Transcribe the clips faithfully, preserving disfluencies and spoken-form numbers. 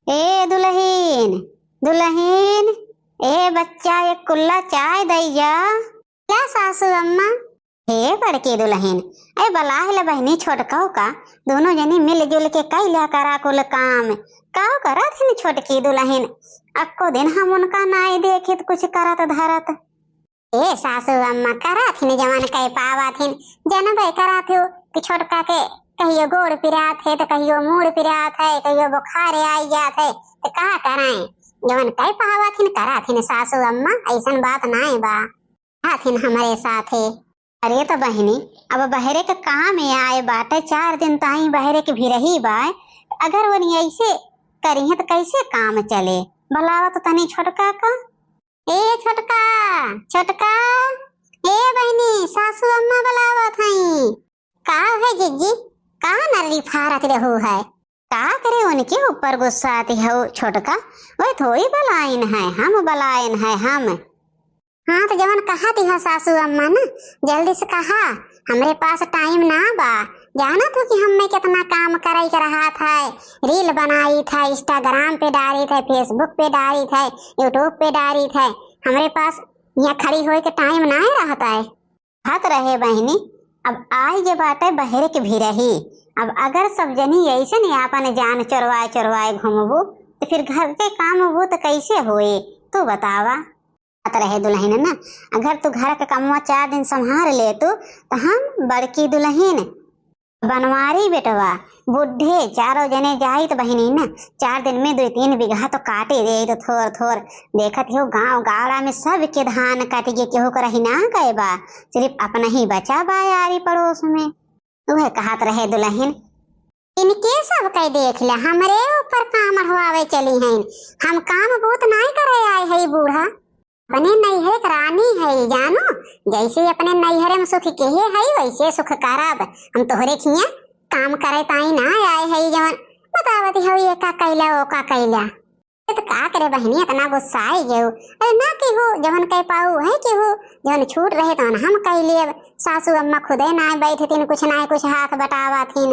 ए दुलहिन, दुलहिन, ए बच्चा, एक कुल्ला चाय दइया। ला सासू अम्मा। हे बड़की दुलहिन, ए बलाइ ले बहिनी छोटकउ का, दुनो जनी मिलजुल के कइ ल्या करा कुल काम। काउ करत हिन छोटकी दुलहिन, अक्को दिन हम उनका नाई देखित कुछ करत धरत। ए सासू अम्मा, करत हिन जवन कइ पावत हिन, जनबे करत हो कि छोटका के कहियो गोड़ पिरात है तो कहियो मूड़ पिरात है, कहियो बुखार आइ जात है, तो का कराएं? जवन कइ पावत हिन करत हिन सासू अम्मा, अइसन बात नाई बा। करत हिन हमरे साथे। अरे तो बहिनी, अब बहरे के काम में आए बाटे, चार दिन ताई बहरे के भिरही बाय, अगर वनी अइसे करिहें तो कइसे काम चले? बलावा तो तनी छोटका का। ए छोटका, छोटका, ए बहिनी, सासू अम्मा बलावत हई। का है जिज्जी, का नर्री फारत रहू है? का करे उनके ऊपर गुस्सात हऊ छोटका, वह थोड़ी बलाइन है, हम बलाइन है हम। हाँ, तो जवन कहत ह सासू अम्मा ना, जल्दी से कहा, हमरे पास टाइम ना बा। जानत हो कि हम्मे केतना काम करइ के रहत है, रील बनाइत है, Instagram पे डारित है, Facebook पे डारित है, YouTube पे डारित है, हमरे पास यहाँ खड़ी होइ के टाइम नाहीं रहत है। कहत रहे बहिनी, अब आइ जे बाटे बहरे के भिरही, अब अगर सब जनी अइसन आपन जान चोरवाए चोरवाए घूमबू, तो फिर घर के काम वो तो कइसे होए, तू बतावा। कहत रहे दुलहिन ना, अगर तू घर के कमवा चार दिन सम्हार लेतू, तो हम बड़की दुलहिन बनवारी बेटवा, बुढ़े चारों जने जाइत बहिनी ना, चार दिन में दुइ तीन बीघा तो काटे देइत थोर थोर। देखत हो गाँव गाड़ा में सबके धान कट गे, केहू के रहि ना गए बा, सिर्फ अपना ही बचा बा यारी पड़ोस में। उहे कहत रहे दुलहिन, इनके सब कइ देख ले, हमरे ऊपर काम अढ़वावे चली हैं। हम काम बूत नाई करे आए है बूढ़ा। अपने नैहरे के रानी है जानो, जइसे अपने नैहरे में सुख केहे है वइसे सुख करब। हम तोहरे खिया काम करे ताई ना आए है जवन बतावत हो ये का कइला वो का कइला। ये तो का करे बहिनी, इतना गुस्साइ गेउ। अरे ना केहू, जवन कइ पाऊ है केहू, जवन छूट रहे तवन हम कइ लेब। सासू अम्मा खुदे नाहीं बैठतिन, कुछ नाहीं कुछ हाथ बटावथिन।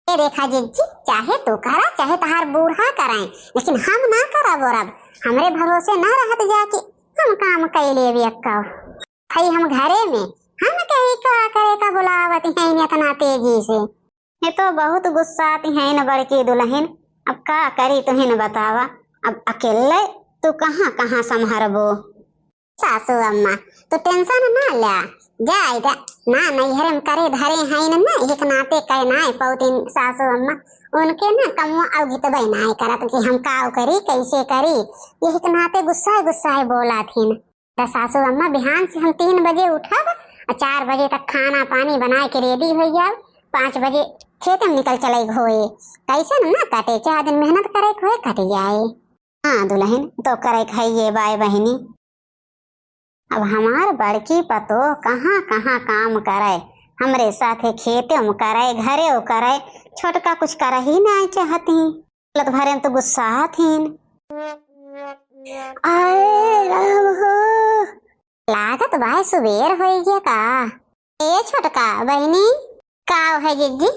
ए देखा जिज्जी, चाहे तू करा, चाहे तहार बूढ़ा कराएं, लेकिन हम ना करब ओरब। हमरे भरोसे ना रहत जा कि हम काम कइ लेब एक्का। हई हम घरे में, हम कही का करे का बुलावत हैं इतना तेजी से। ये तो बहुत गुस्सात हैं न बड़की दुलहिन, अब का करी तुहिन बतावा, अब अकेले तू कहाँ कहाँ सम्हरबो। सासू अम्मा, तू tension ना ल्या, जाए दा, ना नैहरे में करे धरे हैं न, ना एक नाते कहे ना पौतिन सासू अम्मा, उनके ना कमुआ अवगितबे ना करत कि हम काव करी, कैसे करी, यही के नाते गुस्सा गुस्सा बोला थीन। त सासू अम्मा, बिहान से हम तीन बजे उठब और चार बजे तक खाना पानी बनाए के ready हो जाब, पाँच बजे खेते में निकल चले होए, कैसे न ना कटे, चार दिन मेहनत करे के होए कट जाए। हाँ दुलहिन, तो करे के है ये बाय बहिनी। अब हमार बड़की पतोह कहाँ कहाँ काम करे, हमरे साथे खेते में करे, घरे करे, छोटका कुछ कर ही नहीं चाहती। बोलत भरे में तो गुस्सा हथिन। आए राम हो। लागत बाय सुबेर होई गया का? ए छोटका बहिनी, का है जिज्जी?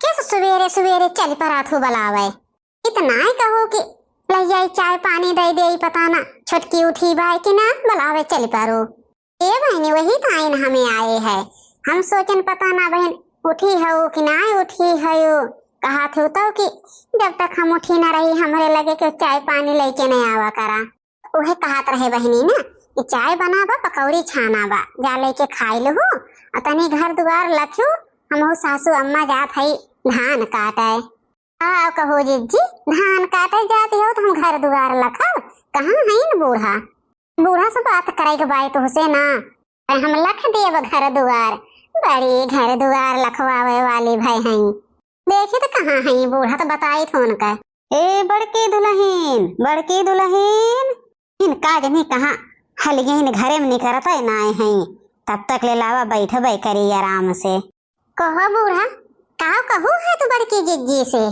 कैसे सुबेरे सुबेरे चल परा थू बलावे? इतना ही कहो कि लहिया चाय पानी दे दे, पता ना छोटकी उठी बाय कि ना, बलावे चल परो। ए बहिनी, वही ताइन हमें आए है। हम सोचन पता ना बहिन उठी हऊ कि ना उठी हऊ। कहा थे तो कि जब तक हम उठी ना रही हमरे लगे के चाय पानी लेके नहीं आवा करा। उहे कहत रहे बहिनी ना कि चाय बनाबा, पकौड़ी छानाबा, जा लेके खाई लहू, और तनी घर दुआर लखू, हमहू सासू अम्मा जात हई धान काटे। का कहो जिज्जी, धान काटे जाती हो तो हम घर दुआर लखब, कहाँ हईन बूढ़ा? बूढ़ा से बात करे के बाय तुहसे ना, अरे हम लख देब घर दुआर, बड़ी घर दुआर लखवावे वाली भय हई। देखी तो कहाँ हई बूढ़ा, तो बताई थोन का। ए बड़की दुलहिन, बड़की दुलहिन, इन का जनी कहाँ हलियन घरे में निकरत नाय हई, तब तक ले लावा बैठबे करी आराम से। कहो बूढ़ा, का कहू है तू बड़की जिज्जी से?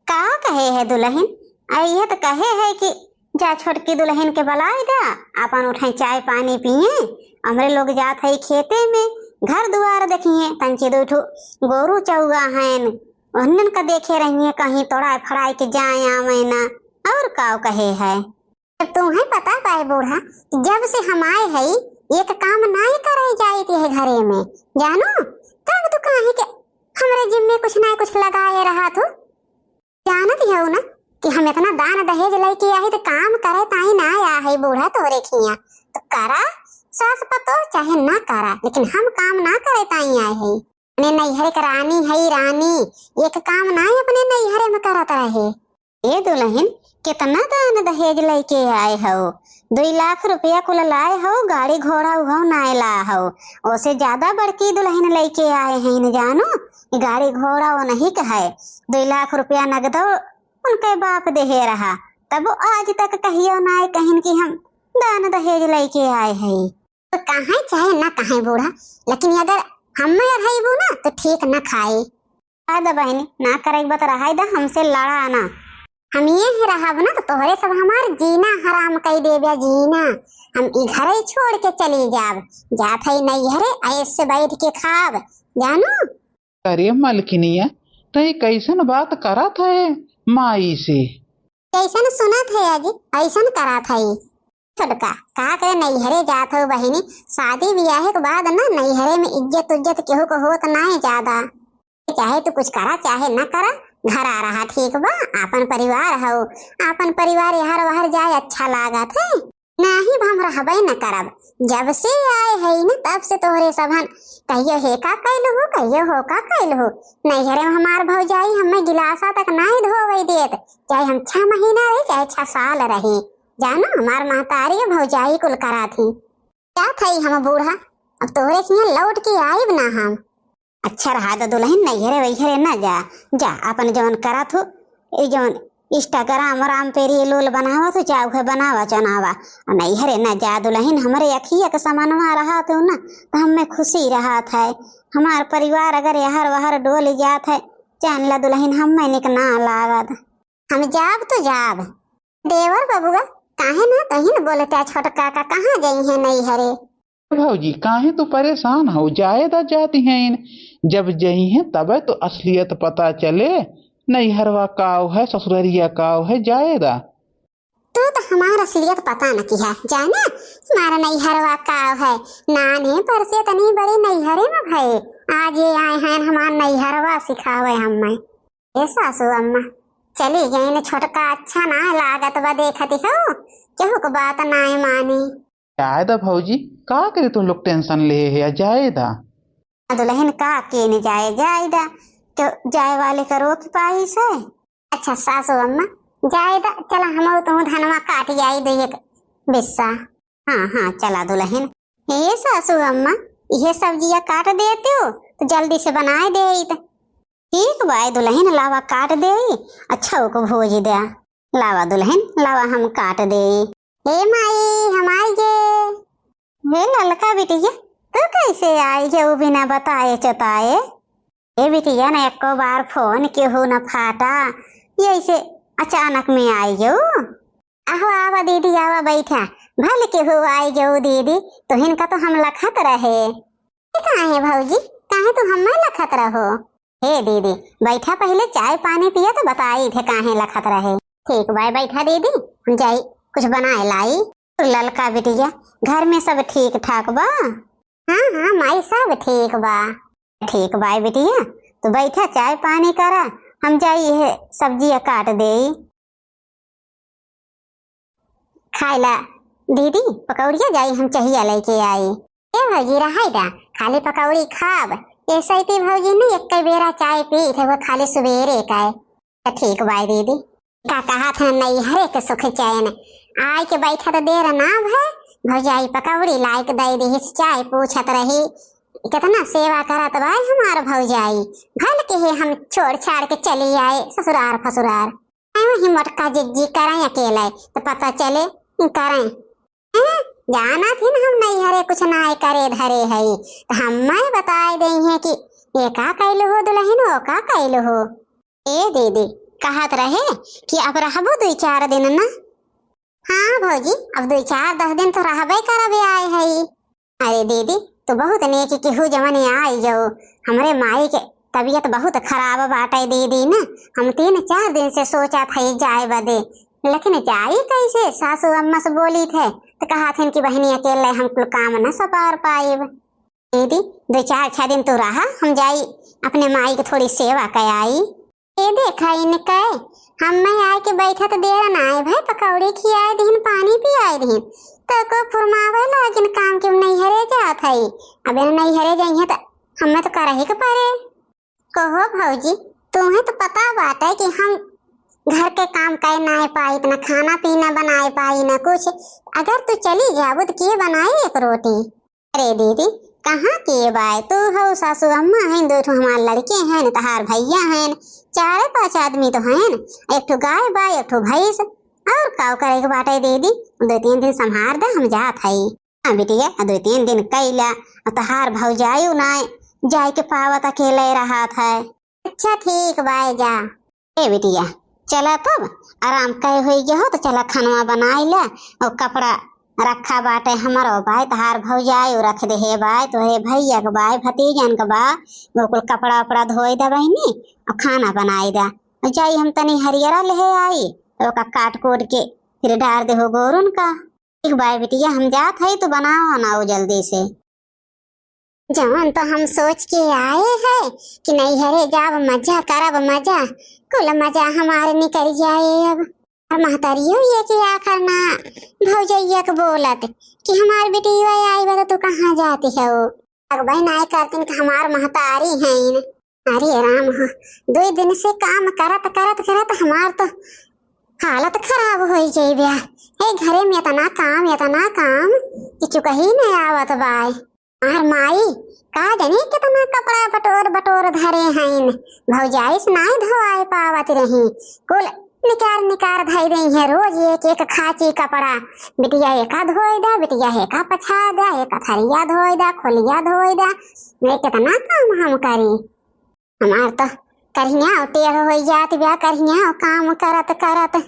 का कहे है दुलहिन? अरे ये तो कहे है कि जा छोटकी दुलहिन के बलाए दा, अपन उठे चाय पानी पिए, हमरे लोग जात है खेते में, घर दुआर देखिए, तंचे दो ठो गोरू चौगा हैं, उन्हन का देखे रहिए, कहीं तोड़ाए फड़ाए के जाए आवे ना। काव कहे है। जब तुम्हें पता बा बूढ़ा, कि जब से हम आए हई, एक काम नाहीं करे जाइत है घरे में, जानो? तब तू काहे के हमरे जिम्मे कुछ ना कुछ लगाए रहत हो? जानत हऊ ना कि हम इतना दान दहेज लइके आई, तो काम करे ताई ना आया है बूढ़ा तोहरे खिया। तो करा, सास पतोह चाहे ना करा, लेकिन हम काम ना करे ताई आए है। अपने नैहरे के रानी है रानी, एक काम ना अपने नैहरे में करत रहे। ए दुलहिन, कितना दान दहेज लइके आए हऊ? दुई लाख रुपया कुल लाए हऊ, गाड़ी घोड़ा उहौ नाय ला हऊ। ओसे ज्यादा बड़की दुलहिन लइके आए हैं न जानो, ई गाड़ी घोड़ा ओनही के है। दुई लाख रुपया नगदौ उनके बाप देहे रहा, तब आज तक कहियो नाय कहिन कि हम दान दहेज लइके आए हैं। तो कहे चाहे ना कहे बूढ़ा, लेकिन अगर हमें अढ़ाईबू ना तो ठीक ना खाए। रहाय द बहिनी, ना करे के बा त रहाय द, हमसे लड़ा ना। हम ये ही रहब ना तो तोहरे सब हमार जीना हराम कई देबे जीना। हम ई घरे छोड़ के चली जाब, जात है नैहरे ऐसे बैठ के खाब, जानो। अरे मलकिनिया, तई कैसन बात करत है माई से? कैसन सुनत है अजी, ऐसन करत है। छोटका, का करे नैहरे जात हो बहिनी, शादी बियाहे के बाद ना नैहरे में इज्जत उज्जत केहू को होत नाहीं ज्यादा। चाहे तू कुछ करा चाहे ना करा, घर आ रहा ठीक बा, आपन परिवार हो, आपन परिवार यहर वहर जाए अच्छा लागत है। नाही, हम रहबे न करब। जब से आए है न, तब से तोहरे सबहन कहियो हे का कैलू हो, कहियो हो का कैलू हो। नैहरे में हमार भौजाई हमें गिलासा तक नाही धोवे देत, चाहे हम छह महीना रही, चाहे छह साल रही। जानो, हमार महतारी और भौजाई कुल करा थी। क्या थई हम बूढ़ा, अब तोहरे हियां लौट के आइब ना हम। अच्छा रहा द दुलहिन, नैहरे वैहरे ना जा, जा अपन जौन करत हो, ए जौन Instagram वराम पे reel उल बनावत हो, चाहे उहे बनावा चनावा, और नैहरे ना जा दुलहिन, हमरे अखिया के समनवा रहत हो ना, तो हमें खुशी रहत है। हमार परिवार अगर यहर वहर डोल जात है, जान ला दुलहिन, हमें निक ना लागत। हम जाब तो जाब। देवर बबुआ, काहे ना तहिन बोलत है छोटका का, कहाँ जइहें नैहरे? भौजी, काहे तू परेशान हो? जाए दा जाती हैं, जब जइहें तबे तो असलियत पता चले, नैहरवा काव है, ससुररिया काव है, जाए दा। तू तो हमार असलियत पता न किहा, जाने हमारा नैहरवा काव है, नाने पर से तनी बड़े नैहरे में भए, आज ये आए हैं हमार नैहरवा सिखावे हमें। ए सासू अम्मा, चली गई न छोटका, अच्छा ना लागत बा, देखती हो, केहू के बात ना मानी। जाए दा भौजी, का करे तुम लोग tension ले है, जाए दा। दुलहिन का केने जाए, जाए दा, तो जाए वाले का रोक पाई से। अच्छा सासू अम्मा, जाए दा, चला हम तुम धनवा काट आई दे एक बिस्सा। हाँ, हाँ, चला दुलहिन। हे सासू अम्मा, इहे सब्जिया काट देते हो, तो जल्दी से बनाए देइत। ठीक बाय दुलहिन, लावा काट देई, अच्छा ओको भूज द्या। लावा दुलहिन, लावा हम काट देई। ए माई, हम आई गे। हे ललका बिटिया, तू कैसे आई गे उ बिना बताए चताए? ए बिटिया, न एको बार फोन केहू न फाटा, ये ऐसे अचानक में आई गे उ? आहो, आवा दीदी, आवा बैठा। भल केहू आई गे उ दीदी, तुहिन का तो हम लखत रहे। ए, काहे भौजी, काहे तू हमें लखत रहो? हे दीदी, बैठा, पहिले चाय पानी पिया तो बताई थे काहे लखत रहे। ठीक बाय, बैठा दीदी, हम जाई कुछ बनाए लाई। ललका बिटिया, घर में सब ठीक ठाक बा? हाँ, हाँ माई, सब ठीक बा। ठीक बाय बिटिया, तू बैठा, चाय पानी करा, हम जाई ये सब्जिया काट देई। खाइला दीदी, पकौड़िया जाई हम चहिया लेके आई। ए भौजी, रहाई दा, खाली पकौड़ी खाब। ए सैती भौजी ने एक बेरा चाय पी थे, वो खाली सुबेरे का है। तो ठीक बाय दीदी। का कहा था, नैहरे के सुख चैन, आय के बैठा तो देर ना भय, भौजाई पकौड़ी लायक दे दी, चाय पूछत रही, कितना सेवा करत बाय हमार भौजाई। भल के हे हम छोड़ छाड़ के चली आए ससुरार फसुरार। हैं, वही मोटका जिज्जी करें अकेले, तो पता चले करें। हैं, जाना थी ना हम नैहरे कुछ नाय करे धरे हई, तो हमें बताए दे हैं कि ये का कैलू हो दुलहिन, वो का कैलू हो। ए दीदी, कहत रहे कि अब रहबो दुई चार दिन ना। हाँ भौजी, अब दुई चार दस दिन तो रहबे करबे आए हई। अरे दीदी, तू बहुत नेक केहू जवन आई जाओ। हमरे माई के तबीयत बहुत खराब बाटे दीदी न, हम तीन चार दिन से सोचत हई जाए बदे, लेकिन जाई कैसे? सासू अम्मा से बोली थे तो कहा थे कि बहिनी अकेले हम कुल काम न सपार पाइब। दीदी, दो चार छह दिन तू रहा, हम जाई अपने माई के थोड़ी सेवा कयाई। ए देखा इनके, हम में आए के बैठत देर ना आए भाई, पकौड़ी खियाए दीन, पानी पियाए दीन, तो को फुरमावे लागिन काम के नैहरे जात है। अब इन नैहरे जाइए तो हमें तो करही के पड़े। कहो भौजी, तुम्हें तो पता बाटे कि हम घर के काम कर ना पाई, ना खाना पीना बनाए पाई, ना कुछ। अगर तू चली जाबू तो के बनाई एक रोटी? अरे दीदी, कहाँ के बाय, तू हो सासू अम्मा हैं, दो ठो हमार लड़के हैं, तहार भैया हैं, चारे पांच आदमी तो हैं, एक ठो गाय बा, एक ठो भैंस, और का करे के बाटे दीदी? दो तीन दिन संभार दे, हम जात हई। हाँ बिटिया, दो तीन दिन कैला, तहार भौजाई ना जाए के पावत, अकेले रहत है। अच्छा ठीक बाय, जा। ए बिटिया, चला तब, आराम कहे होई गयो हो तो चला, खानवा बनाई ले। और कपड़ा रखा बाटे हमरो बाय, तहार भौजाई रख दे हे बाय, तोहरे भैया के बाय, भतीजन के बा, वो कुल कपड़ा उपड़ा धोई दे बहिनी, और खाना बनाई दे। और जाई हम तनी हरियरा ले आई, तो ओका काट कूट के फिर डार दे हो गोरुन का। ठीक बाय बिटिया, हम जात हई, तू बनाओ ना वो जल्दी से। जवन तो हम सोच के आए हैं कि नैहरे जाब, मजा करब, मजा, कुल मजा हमारे निकल जाए अब। और महतारियो ये कि आखिर ना भौजैया के बोलत कि हमार बिटिया आई बा तो तू कहाँ जाती हो? अगबई नाय करतीन कि हमार महतारी हैं। अरे राम हो, दो दिन से काम करत, करत, करत हमार तो हालत खराब होई गई बा। ए, घरे में इतना काम, इतना काम कि चुकही नहीं आवत बाय। हमार माई का जाने कितना कपड़ा बटोर बटोर धरे हईन, भौजाई से नाय धोआए पावत रही, कुल निकार निकार धई देई है, रोज एक एक खाची कपड़ा, बिटिया एका धोई दा, बिटिया एका पछा दा, एका थरिया धोई दा, खोलिया धोई दा, मैं कितना काम हम करी। हमार तो करिया टेढ़ होई जात बा, करिया काम करत करत।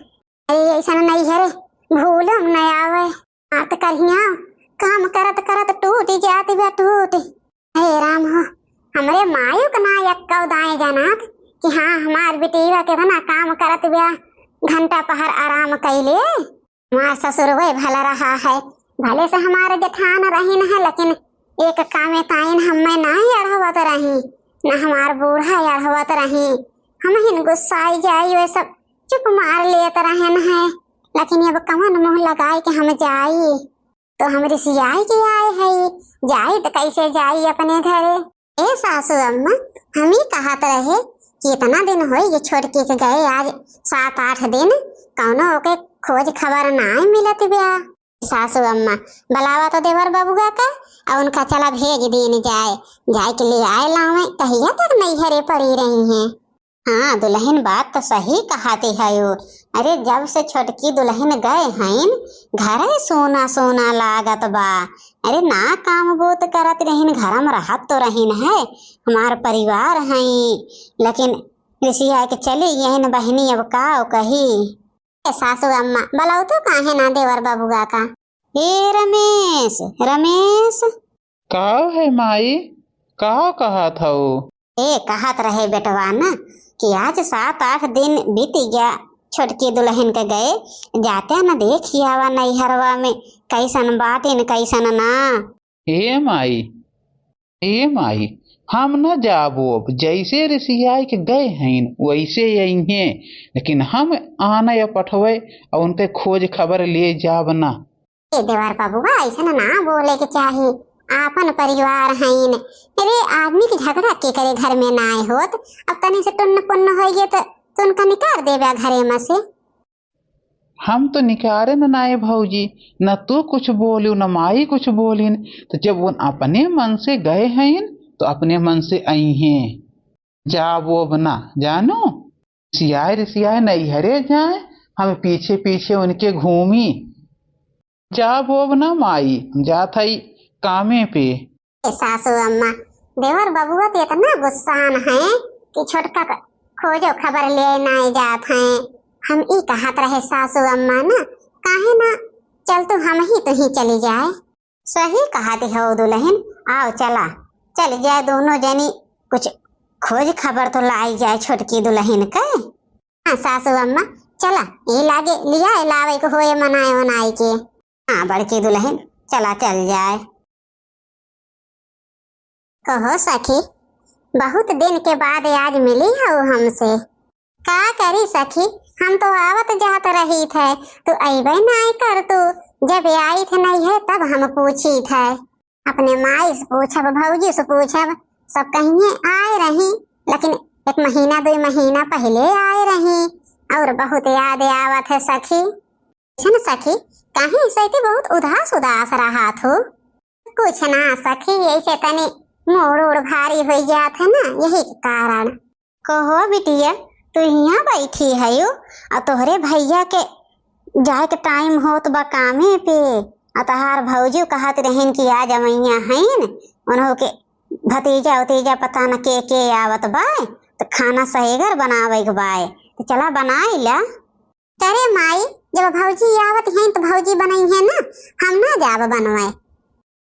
अरे ऐसन नैहरे भूलम न आवे। हमार तो करिया काम करत करत टूट जात बा, टूट। हे राम हो, हमरे मायू के ना एक्कौ दाएं जनात कि हाँ, हमार बिटिया केतना काम करत बा, घंटा पहर आराम कैले। हमार ससुरवे भला रहा है, भले से हमार जेठान रहिन है, लेकिन एक कामे ताइन हमें नाहीं अढ़वत रही, न हमार बूढ़ा अढ़वत रही। हमहिन गुस्साई जाई, वे सब चुप मार लेत रहन है, लेकिन अब कवन मुँह लगाई के हम जाई? तो हम रिसियाई के आए हई, जाई त कैसे जाई अपने घरे? ए सासू अम्मा, हम ही कहत रहे कि इतना दिन होई ये छोटकी के गए, आज सात आठ दिन, कौनो ओके खोज खबर नाय मिलत बा। सासू अम्मा, बुलावा तो देवर बबुआ का, और उनका चला भेज दीन जाए, जाए के ले आए लावे, कहिया तक नैहरे पड़ी रही हैं। हाँ दुलहिन, बात तो सही कहत हयो। अरे जब से छोटकी दुलहिन गए हईन, घरे सोना सोना लागत बा। अरे ना काम बूत करत रहिन, घरम रहत तो रहिन है, हमार परिवार हई, लेकिन रिसिया के चली गईन बहिनी, अब का कही। ए सासू अम्मा, बुलाओ तो काहे ना देवर बबुआ का। ए रमेश, रमेश। का है माई, का कहत हऊ? ए, कहत रहे बेटवा न कि आज सात आठ दिन बीत गया छोटकी दुलहिन के गए, जाते न देखी आवा नैहरवा में कैसन बाटिन कैसन ना। ए माई, ए माई, हम न जाबो, अब जैसे रिसियाई के गए हईन वैसे अइहें, लेकिन हम आने या पठवे और उनके खोज खबर ले जाब ना। ए देवर बबुआ, ऐसन ना बोले के चाही, आपन परिवार हईन। अरे आदमी के झगड़ा के करे घर में ना आए होत, अब तनी से टुन्न पुन्न होइए तो तुनका निकार देबे घरे में से। हम तो निकारे न नाए भौजी, न तू कुछ बोलू न माई कुछ बोलिन, तो जब उन अपने मन से गए हईन तो अपने मन से अइहें। जाबो अब ना जानो, सियाए रे सियाए नैहरे जाए, हम पीछे पीछे उनके घूमी। जाबो अब ना माई, हम जात हई कामे पे। ए सासू अम्मा, देवर बबुआ तो इतना गुस्सान है कि छोटका क-, खोजो खबर ले नाई जात हैं। हम ई कहत रहे सासू अम्मा ना, काहे ना चल तू हम ही तुही चली जाए। सही कहत हो दुलहिन, आओ चला, चल जाए दोनों जनी, कुछ खोज खबर तो लाई जाए छोटकी दुलहिन के। हाँ सासू अम्मा, चला, ई लागे लियाए लावे के होए मनाए ओनाए के। हाँ बड़की दुलहिन, चला चल जाए। कहो सखी, बहुत दिन के बाद आज मिली हऊ हमसे। का करी सखी, हम तो आवत जात रही थे, तू अइबे नाई कर तू। जब आई थे नैहरे तब हम पूछी थे, अपने माई से पूछब, भौजी से पूछब, सब कहिए आए रही, लेकिन एक महीना दुई महीना पहिले आए रही और बहुत याद आवत है सखी। सुन सखी, काहे सैती बहुत उदास उदास रहत हो? कुछ ना सखी, ऐसे तनी मूड़ उड़ भारी होइ जात है ना, यही के कारण। कहो बिटिया, तू हियाँ बैठी हयू, आ तोहरे भैया के जाए के टाइम होत बा कामे पे, आ तहार भौजी कहत रहिन कि आज अवैया हईन, उन्हों के भतीजा उतीजा पता न के के आवत बाय, तो खाना सहेगर बनावे के बाय, तो चला बनाई ला। अरे माई, जब भौजी आवत हैं तो भौजी बनई है ना, हम ना जाब बनवाए।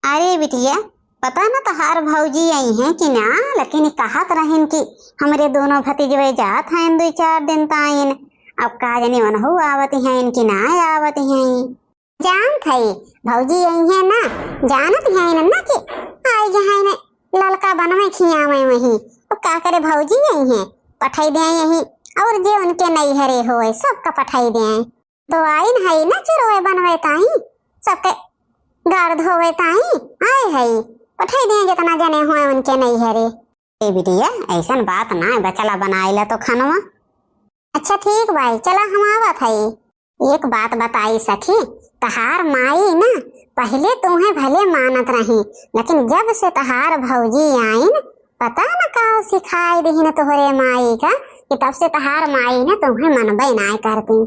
अरे बिटिया, पता न तहार भौजी आई हैं कि ना, लेकिन ई कहत रहिन कि हमरे दोनों भतीजवे जात हैं दुई चार दिन ताइन। अब का जानी उनहू आवत हैं कि ना आवत हैं। जानत हई, भौजी आई हैं ना, जानत हैं ना कि आई हैं ललका बनवे खियावे वही। तो का करे भौजी आई हैं, पठाई दे यही, और जे उनके नैहरे होए सबका पठाई दे। तो आइन हई ना चुरवे बनवे ताई, सबके गाड़ धोवे ताई आए हई, पठाई दे जितना जने होए उनके नैहरे। ए बिटिया, ऐसन बात ना है, बचला बनाए ला तो खनवा। अच्छा ठीक बाई, चला हम आवत हई। एक बात बताई सखी, तहार माई ना पहिले तुम्हें भले मानत रही, लेकिन जब से तहार भौजी आइन, पता न का सिखाई दिहिन तोहरे माई का कि तब से तहार माई ना तुम्हें मनबे ना करती।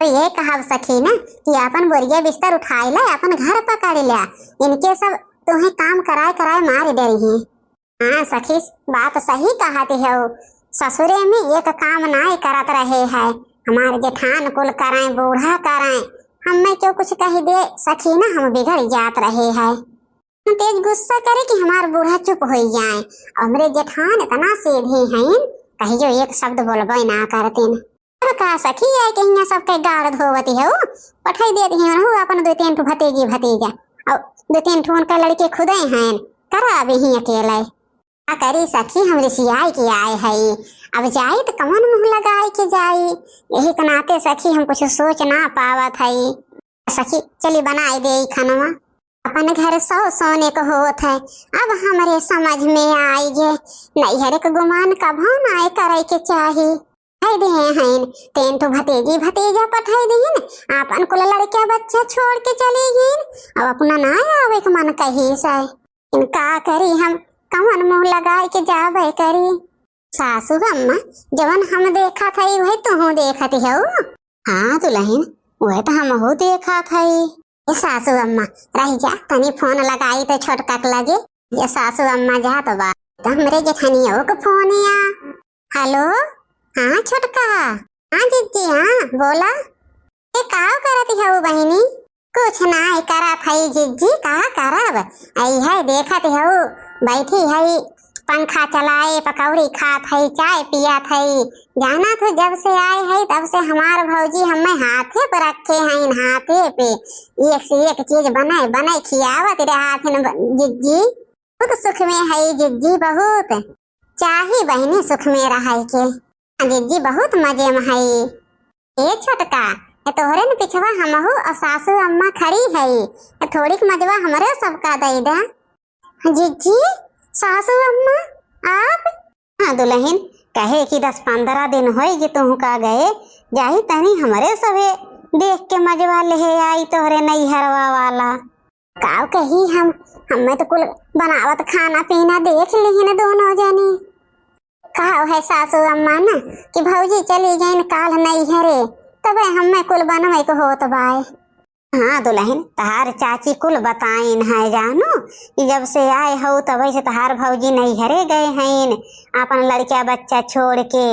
तो ये कहब सखी ना कि अपन बोरिया बिस्तर उठाई ले, अपन घर पकड़ ले, इनके सब तुम्हें काम कराए कराए मार डरी हैं। हाँ सखी, बात सही कहत हऊ। ससुरे में एक काम नाय करत रहे है। हमार जेठान कुल कराए, बूढ़ा कराए, हमें क्यों कुछ कही दे सखी ना, हम बिगड़ जात रहे है। तेज गुस्सा करे कि हमार बूढ़ा चुप हो जाए। हमरे जेठान इतना सीधे हैं, कहियो एक शब्द बोलबे ना करतीन। अब का सखी, आए के हियाँ सबके गाड़ धोवत हऊ, पठाई देत ही उनहू अपन दो तीन ठो भतीजी भतीजा, और दो तीन ठो उनका लड़के खुदे हैं, करा अभी ही अकेले। का करी सखी, हम रिसियाई के आए हई, अब जाई त कवन मुँह लगाई के जाई, यही के नाते सखी हम कुछ सोच ना पावत हई। सखी चली बनाई दे ई खनवा। अपन घर सौ सोने को होत है, अब हमरे समझ में आई गे, नैहर के गुमान कभो नाय करे के चाही। है दे हैं, तीन ठो भतीजी भतीजा पठाई दीन, आपन कुल लड़का बच्चा छोड़ के चली गईन, अब अपना ना आवे के मन कही से। इन का करी हम, कवन मुँह लगाए के जाबे करी? सासू अम्मा, जवन हम देखत हई, वही तुहू देखत हऊ। हाँ दुलहिन, वह तो हमहू देखत हई। ए सासू अम्मा, रह जा, तनी फोन लगाई तो छोटका के लगे। ये सासू अम्मा जात बा, तो हमरे जेठनिया के फोन आ। हेलो, हाँ छोटका। हाँ जिज्जी, हाँ बोला। ए, का करत हऊ बहिनी? कुछ नाय करत हई जिज्जी, का करब? आई है देखत हऊ, बैठी हई, पंखा चलाए, पकौड़ी खात हई, चाय पियत हई। जाना तू जब से आए हई तब से हमार भौजी हमें हाथे पे रखे हईन, हाथे पे एक से एक चीज बने बने खियावत रहत हन ब-, जिज्जी। बहुत सुख में हई जिज्जी, बहुत। चाही बहिनी सुख में रहै के। जिज्जी बहुत मजे में हई। ए छोटका, ए तोहरे न पिछवा हमहू और सासू अम्मा खड़ी हई। ए थोड़ीक मजवा हमरे सबका दई दे। जिज्जी, सासू अम्मा, आप? हाँ दुलहिन, कहे कि दस पन्द्रह दिन होई कि तुहका गए, जाई तनी हमरे सभे देख के मजवा लेहे आई तोहरे नैहरवा वाला। काव कही हम, हमें तो कुल बनावत खाना पीना देख लिहिन दोनों जनी। काव है सासू अम्मा ना कि भौजी चली गईन काल नैहरे, तबे हमें कुल बनवे को होत बाय। हाँ दुलहिन, तहार चाची कुल बताइन है जानू कि जब से आए हऊ तबे से तहार भौजी नैहरे गए हईन, आपन लड़का बच्चा छोड़ के।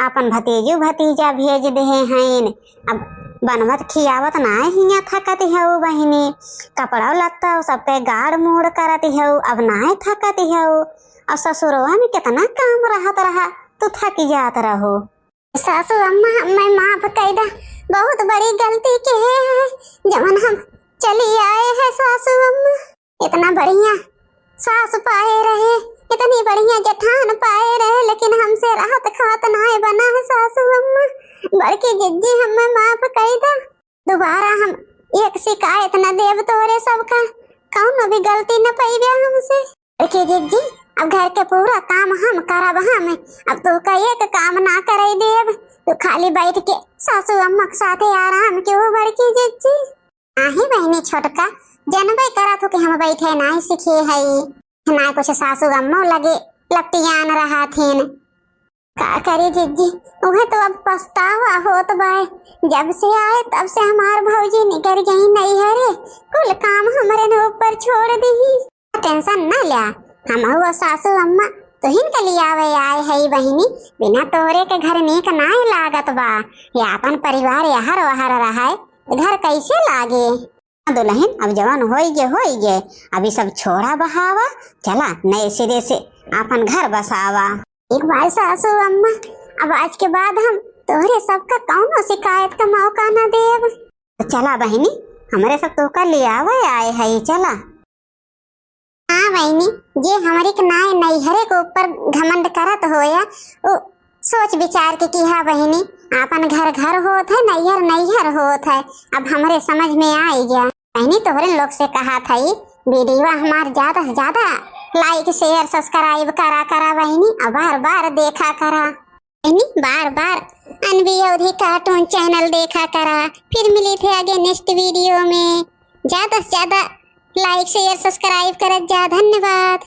आपन भतीजू भतीजा भेज देहे हईन। अब बनवत खियावत नाय हियाँ थकत हऊ बहिनी, कपड़ा लत्ता सबके गाड़ मोड़ करत हऊ, अब नाय थकत हऊ। और ससुरवा में कितना काम रहत रहा, तू थक जात रहो। सासू अम्मा, मैं माफ कई दा, बहुत बड़ी गलती किहे है, जवन हम चली आए है सासू अम्मा। इतना बढ़िया सास पाए रहे, इतनी बढ़िया जेठान पाए रहे, लेकिन हमसे रहत खात नाय बना है सासू अम्मा। बड़की जिज्जी, हमें माफ कई दा। दोबारा हम एक शिकायत न देब तोरे सबका, कौनो भी गलती न पइबे हमसे। बड़की जिज्जी, अब घर के पूरा काम हम करब हम, अब तोका एक काम ना करे देब। तू खाली बैठ के सासू अम्मा के साथे आराम के हो बड़की जिज्जी। नाही बहिनी छोटका, जनबे करत हो कि हम बैठे नाही सीखे हई, ना कुछ सासू अम्मो लगे लपटियान रहत हिन। का करी जिज्जी, उहे तो अब पछतावा होत बाय। जब से आए तब से हमार भौजी निकर गई नैहरे, कुल काम हमरे न ऊपर छोड़ दीही। Tension न ल्या, हम हुआ सासू अम्मा तुहिन के लियावे आए हई बहिनी, बिना तोहरे के घर नीक नाय लागत बा। ये आपन परिवार यहर वहर रहे, घर कैसे लागे? दुलहिन, अब जवन होई गे, होई गे, अब ई सब छोड़ा बहावा, चला नए सिरे से आपन घर बसावा। एक बार सासू अम्मा, अब आज के बाद हम तोहरे सबका कौनो शिकायत का मौका न देब। तो चला बहिनी, हमरे सब तोहका लियावे आए हई, चला। हाँ बहिनी, जे हमरी के नाय नैहरे के ऊपर घमंड करत होया, उ सोच विचार के किहा बहिनी, आपन घर घर होत है, नैहर नैहर होत है। अब हमरे समझ में आई गया। बहिनी, तोहरे लोग से कहा था, ई video हमार ज्यादा से ज्यादा like, share, subscribe करा करा बहिनी, और बार बार देखा करा। बहिनी, बार बार अनबी अवधी cartoon channel देखा करा। फिर मिली थे आगे next video में। ज्यादा से ज्यादा like, share, subscribe करत जा। धन्यवाद।